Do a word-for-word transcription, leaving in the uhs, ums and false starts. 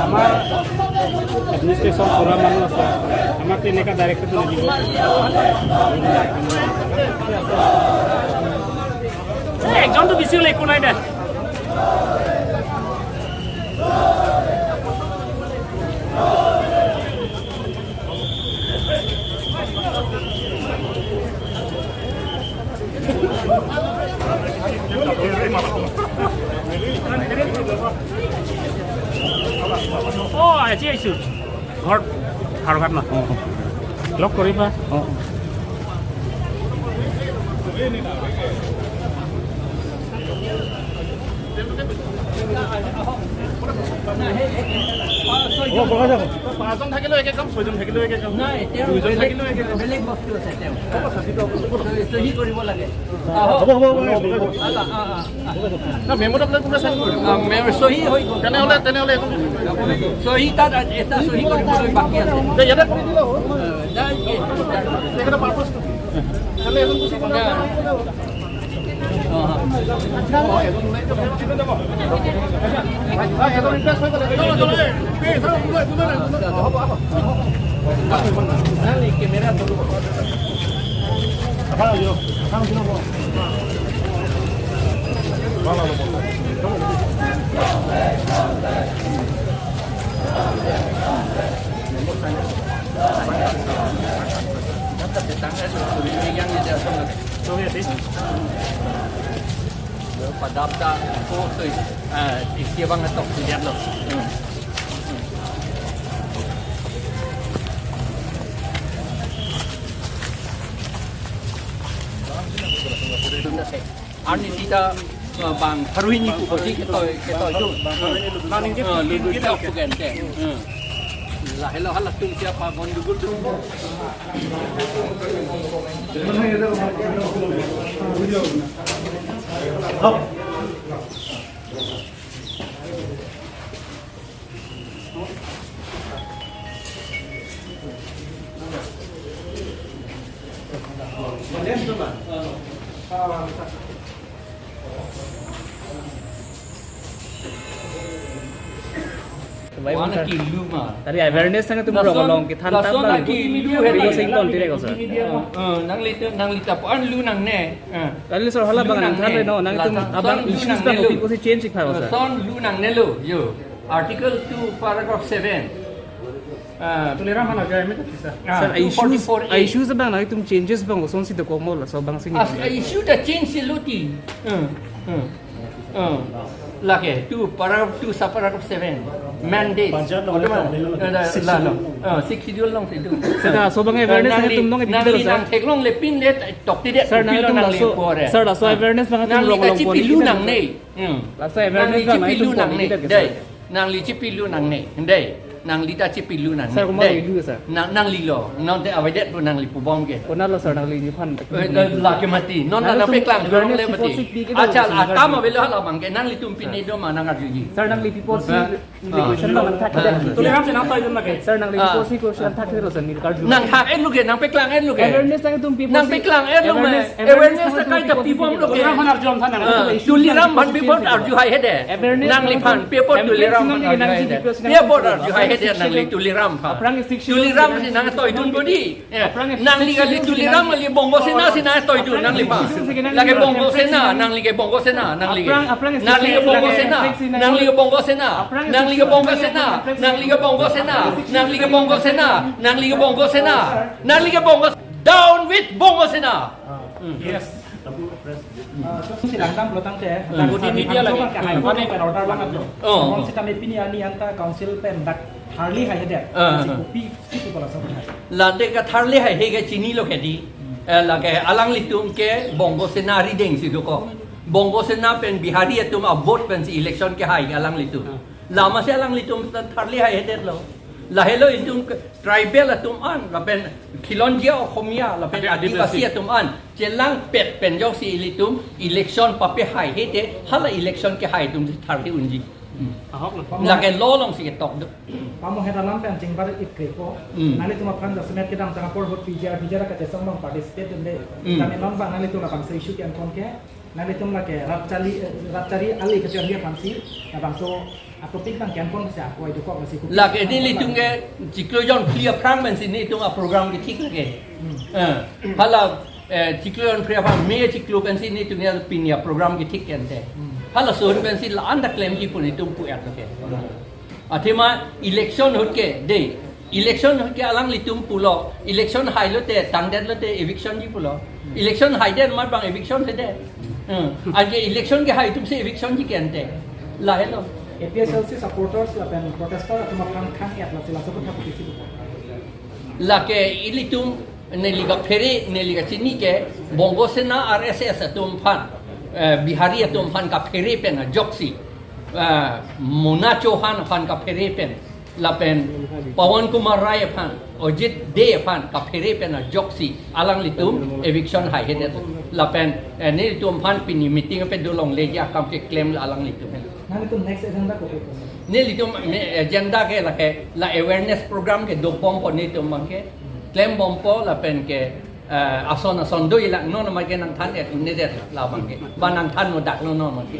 আমাৰ এডমিনিষ্ট্ৰেশ্যন চলোৱা মানুহ আছে, আমাক তেনেকুৱা ডাইৰেকশ্যন নিদিব। এই একজনটো বেছি হ'লে একো নাই দে। অ, আজি আহিছো। ঘৰত খাৰ ভাত না। লগ কৰিবা। অ। পাঁচজন থাকিলেও একে কাম, ছয়জন থাকিলেও একে কাম। নাই, তেওঁ দুইজন বেলেগ, থাকিলেও একে কাম। বেলেগ বস্তু আছে তেওঁ। চহী, চহী কৰিব লাগে। আহক। হ'ব, হ'ব, হ'ব, হ'ব। আহা, আহা, আহা। না, মেমত আপোনালোকে কোনে চাইন কৰিব? আ, মেম চহী হৈ গ'ল। তেনেহ'লে, তেনেহ'লে এইটো চহী তাত এটা চহী কৰিবলৈ বাকী আছে। দে, ইয়াতে কৰি দিলে হ'ল। আ, নাই, কি? তেখেতৰ পাৰ্পাছটো কি? খালি এজন গুচি গ'লে আপোনালোকে কৰি দিলে হ'ল। Padam ta ko soi, ah, isi bang tok siap lo. Hmm. Arni sita, uh, bang harui ni ku kosi ketoi, ketoi tu. Uh, lugu ta ku gente. Uh. Lahelo halatum siapa bon dugul tu. Wana ki luma. Tadi awareness nangtum lason, rong kethan lason tap lagi. Ki media, video sing ton tirek ko, sir. Media, eh, nangli tu, nangli tapuan lu nangne. Eh. Tadi sir hala lu bang nangne. Than no, nangtum lason abang lu issues nangne bang lo. Kopi kosi change ik phai, sir. Lason lu nangne lo, yo. Article two, paragraph seven. Ah. Tuliram aphan ajai me ta sir. Ah, sir, issues, two forty-four A. Issues bang nangtum changes bang kosonsi dokok mo laso bang sing. As, issue ta change si lo ti. Eh, eh. Eh, lake two, paragraph two, sub paragraph seven. Mandate. Panchayat along, eh, la, la, sixth schedule along. Eh, sixth schedule along si do. Sir, laso bang awareness nangli, nangtum nong nangli detail, sir. Nang theklongle pin le tok ti det. Sir, pilo nangtum nangli laso, pore. Sir, laso awareness bang nangtum nangli rong ta along chipi pon lu detail, nangne. Sir. Hmm. Laso awareness nangli bang chipi nangtum lu pon nangne. Detail, sir. Dai. Nangli chipi lu nangne. Dai. Nangli ta chipi lu nangne. Sir, komat dai. Lu, sir? Nang, nangli lo. Non te avedet pu nangli pu bom ke. Konat lo, sir, nangli ni phan. Eh, la, lake mati. Non nangtum nangpeklang awareness long le mati. Before six week ke achal dong, atam sir. Avelo hala bang ke nanglitum pine do ma nang arjuji. Sir, nangli people si, ah, question lo nang thak. Ah. Tuliram si nangtoi dun lake. Sir, nangli, ah, people si question thak lo, sir, nangli karju. Nang thak et lo ke, nangpeklang et lo ke. Awareness nangtum people si. Nangpeklang et lo me. Awareness, awareness awareness ta nangtum kaita people pi bom lo ke. Tuliram aphan than nang. Ah, Tuliram aphan people arju hai hede. Awareness nangli aphan, nangtum people awareness Tuliram aphan nangtum arju hai hede. Awareness people arju hai hede nangli Tuliram aphan. Aphrang six Tuliram si nangtoi dun bodi. Eh, aphrang nangli kali Tuliram kali Bongo Sena si nangtoi dun nangliphan. Aphrang lake Bongo Sena, nangli ke Bongo Sena, nangli ke. Aphrang, aphrang nangli ke Bongo Sena, nangli ke Bongo Sena, nangli ke Bongo Sena, nangli ke Bongo Sena, nangli ke Bongo Sena, nangli ke Bongo Sena, nangli ke Bongo. Down with Bongo Sena. Ah, yes. Ah, so si langdam pulo tangte, hmm, dak bodi media lagi. Kan kahai, hmm, order banget lo. Oh. Namun sitame pini arni anta council pen dak tharli hai hedet. Ah, si ah. Kopi, si kopi pala sa hai. Lake tharli hai he ke chinilo ke di. Hmm. Eh, lake alanglitum ke Bongo Sena rideng si dokok. Bongo Sena pen Bihari atum avote pen si election kehai alanglitum. Hmm. Lama si alanglitum tharli hai hedet lo. Lahelo itum ke tribal atum an, lapen khilonjia Okhomia, lapen Adi-, Adivasi, Adivasi atum an. Chelangpet pen jongsi ilitum election pape hai hete, hala election kehai atum si tharli unji. Hmm. Ahok lo. Lake law along si ketok do. Pamo heta lam pen chingbar itkre po. Hmm. Nanglitum aphan jasemet kedamtang apor ahut P G R, P G R kachesong along participate dunde. Hmm. Kami non bang nanglitum aphan se issue ke-en pon ke. Nanglitum lake rat chari, eh, rat chari ale kachari aphansi, labangso atopic abang kempon si ako itu kok si kupi. Lake nelitum ke chiklo jonphli aphrang pensi nelitum aprogram kethik lake. Hmm. Eh, hala eh, chiklo jonphli aphrang May chiklo pensi nelitum ya pini aprogram kethik ente. Hmm. Halason pensi la-an ta klemji pu nelitum pu-et lake. Athema election ahut ke de. Election ahut ke alanglitum pulo. Election hailote tangdetlote eviction ji pulo. Election haidet amat bang eviction si det. Hmm. Anke election kehai atumsi eviction ji ke ente. Lahelo. APHLC supporters lapen protester atum aphan khang-et lasi laso kotha kopisi. Lake ilitum neli kaphere, neli kachini ke Bongo Sena, RSS atum aphan, eh, Bihari atum aphan kaphere pen ajoksi, eh, Mona Chauhan aphan kaphere pen, lapen Pawan Kumar Rai aphan, Ajit Dey aphan kaphere pen ajoksi alanglitum eviction haihedet. Lapen, eh, nelitum aphan pini meeting ape dolongleji akam keklem alanglitum. Nanglitum next agenda kopi? Nelitum, eh, agenda ke lake la awareness program ke dobompo nelitum abangke. Klembompo lapen ke, eh, ason ason do-ik lang, non amat ke nangthan-et nedet labangke. Ba nangthan-odak non amat ke.